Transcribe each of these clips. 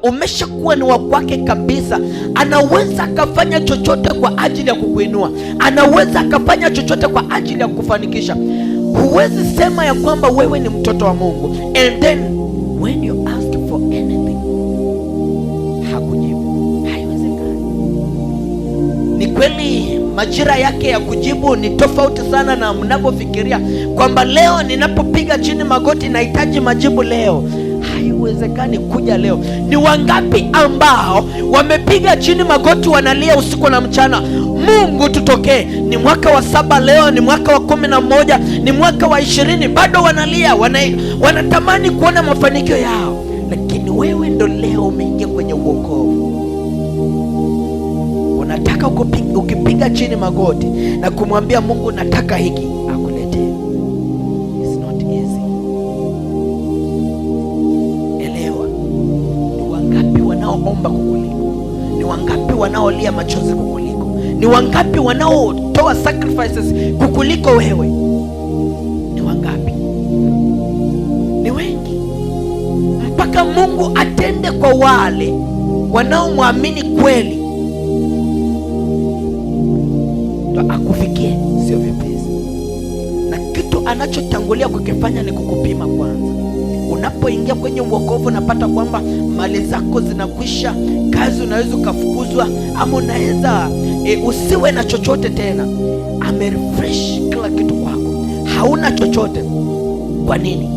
umeshakuwa ni wa kwake kabisa, anaweza akafanya chochote kwa ajili ya kukuinua, anaweza akafanya chochote kwa ajili ya kukufanikisha. Huwezi sema ya kwamba wewe ni mtoto wa Mungu and then when you ask for anything hakujibu. Haiwezekani. Ni kweli majira yake ya kujibu ni tofauti sana na mnavyofikiria kwamba leo ninapopiga chini magoti nahitaji majibu leo. Haiwezekani kuja leo. Ni wangapi ambao wamepiga chini magoti wanalia usiku na mchana, Mungu tutokee? Ni mwaka wa 7 leo, ni mwaka wa 11, ni mwaka wa 20, bado wanalia, wanatamani kuona mafanikio yao, lakini wewe ndo leo umeingia kwenye uokovu. Unataka ukipiga chini magoti na kumwambia Mungu nataka hiki, akuletee. It's not easy. Elewa, ni wangapi wanaoomba kukuliko? Ni wangapi wanaolia machozi kukuliko? Ni wangapi wanaotoa sacrifices kukuliko wewe? Ni wangapi? Ni wengi. Mpaka Mungu atende kwa wale wanaomwamini kweli ndo akufikie, sio vyepesi. Na kitu anachotangulia kukifanya ni kukupima kwanza. Unapoingia kwenye uokovu unapata kwamba mali zako zinakwisha, kazi unaweza ukafukuzwa, ama unaweza usiwe na chochote tena. Amerefresh kila kitu kwako, hauna chochote. Kwa nini?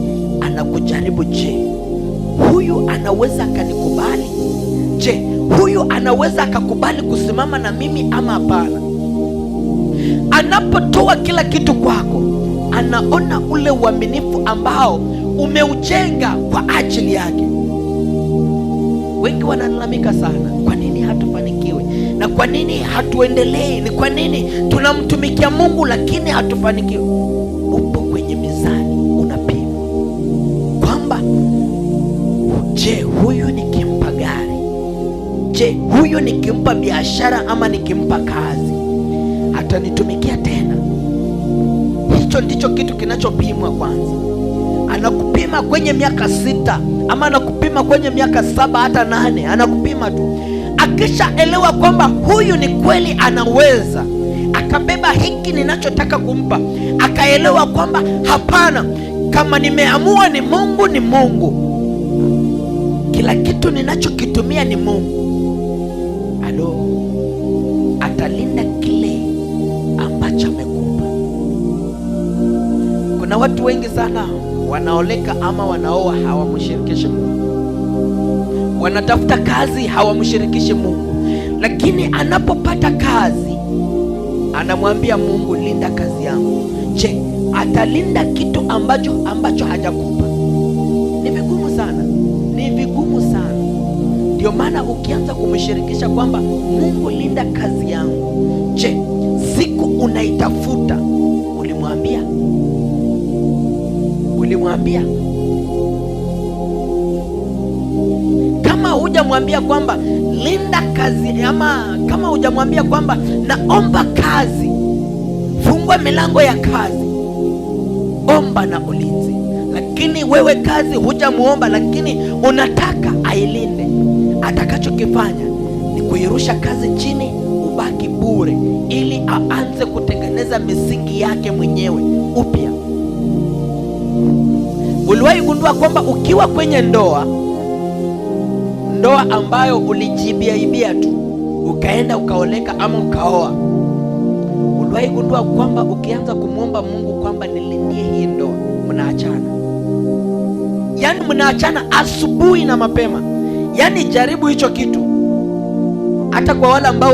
Anakujaribu. Je, huyu anaweza akanikubali? Je, huyu anaweza akakubali kusimama na mimi ama hapana? Anapotoa kila kitu kwako, anaona ule uaminifu ambao umeujenga kwa ajili yake. Wengi wanalalamika sana, kwa nini hatufanikiwi na kwa nini hatuendelei? Ni kwa nini tunamtumikia Mungu lakini hatufanikiwi? Upo kwenye mizani, unapimwa kwamba je, huyu nikimpa gari? Je, huyu nikimpa biashara ama nikimpa kazi atanitumikia tena? Hicho ndicho kitu kinachopimwa kwanza. Anakupima kwenye miaka 6 ama anakupima kwenye miaka 7 hata 8, anakupima tu. Akishaelewa kwamba huyu ni kweli anaweza akabeba hiki ninachotaka kumpa, akaelewa kwamba hapana, kama nimeamua ni Mungu ni Mungu, kila kitu ninachokitumia ni Mungu, alo, atalinda kile ambacho amekupa. Kuna watu wengi sana wanaoleka ama wanaoa hawamshirikishi Mungu, wanatafuta kazi hawamshirikishi Mungu, lakini anapopata kazi anamwambia Mungu linda kazi yangu. Je, atalinda kitu ambacho hajakupa? Ni vigumu sana, ni vigumu sana. Ndio maana ukianza kumshirikisha kwamba Mungu linda kazi yangu, je, siku unaitafuta ulimwambia? Ulimwambia? Kama hujamwambia kwamba linda kazi, ama kama hujamwambia kwamba naomba kazi, fungua milango ya kazi, omba na ulinzi. Lakini wewe kazi hujamuomba, lakini unataka ailinde, atakachokifanya ni kuirusha kazi chini, ubaki bure, ili aanze kutengeneza misingi yake mwenyewe upya. Uliwahi gundua kwamba ukiwa kwenye ndoa, ndoa ambayo ulijibiaibia tu ukaenda ukaoleka ama ukaoa, uliwahi gundua kwamba ukianza kumwomba Mungu kwamba nilindie hii ndoa, mnaachana? Yaani mnaachana asubuhi na mapema. Yaani jaribu hicho kitu, hata kwa wale ambao